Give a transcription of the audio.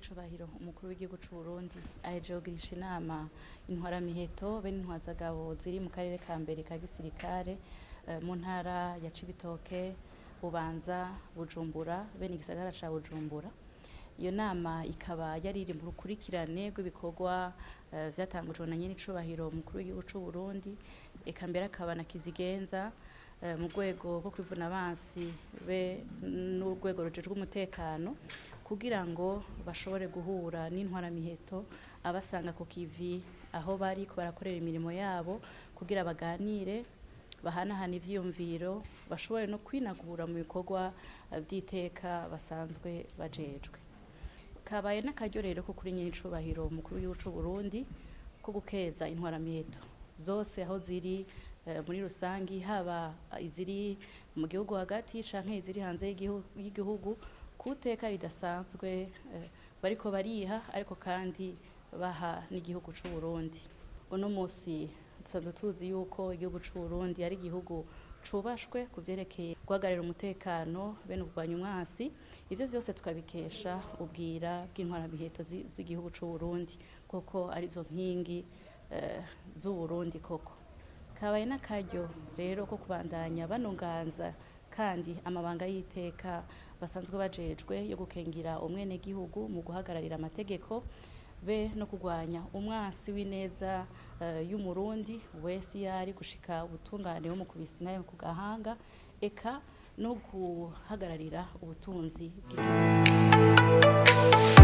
Nyenicubahiro umukuru w'igihugu c'u Burundi ahejeje kugirisha inama intwaramiheto be n'intwazagabo ziri mu karere ka mbere ka gisirikare mu ntara ya Cibitoke, Bubanza, Bujumbura bene igisagara ca Bujumbura. Iyo nama ikaba yari iri mu rukurikirane rw'ibikorwa vyatangujwe na nyenicubahiro umukuru w'igihugu c'u Burundi, eka mbere akaba na kizigenza mu rwego rwo kwivuna abansi be n'urwego rujejwe umutekano, kugira ngo bashobore guhura n'intwaramiheto abasanga ku kivi aho bariko barakorera imirimo yabo, kugira baganire, bahanahana ivyiyumviro, bashobore no kwinagura mu bikorwa vy'iteka basanzwe bajejwe. Kabaye n'akaryo rero ko kuri nyenicubahiro umukuru w'igihugu c'u Burundi ko gukeza intwaramiheto zose aho ziri muri rusangi, haba iziri mu gihugu hagati canke iziri hanze y'igihugu, kuteka ridasanzwe bariko bariha, ariko kandi baha n'igihugu c'u Burundi. Uno musi dusanzwe tuzi yuko igihugu c'u Burundi ari igihugu cubashwe ku vyerekeye guhagararira umutekano bene kurwanya umwansi. Ivyo vyose tukabikesha ubwira bw'intwaramiheto z'igihugu c'u Burundi, kuko arizo nkingi z'u Burundi koko. Kabaye n'akaryo rero ko kubandanya banonganza kandi amabanga y'iteka basanzwe bajejwe yo gukengira umwenegihugu mu guhagararira amategeko be no kurwanya umwansi w'ineza y'Umurundi wese yari gushika ubutungane bumukubise nayo ku gahanga, eka no guhagararira ubutunzi bw'igihugu.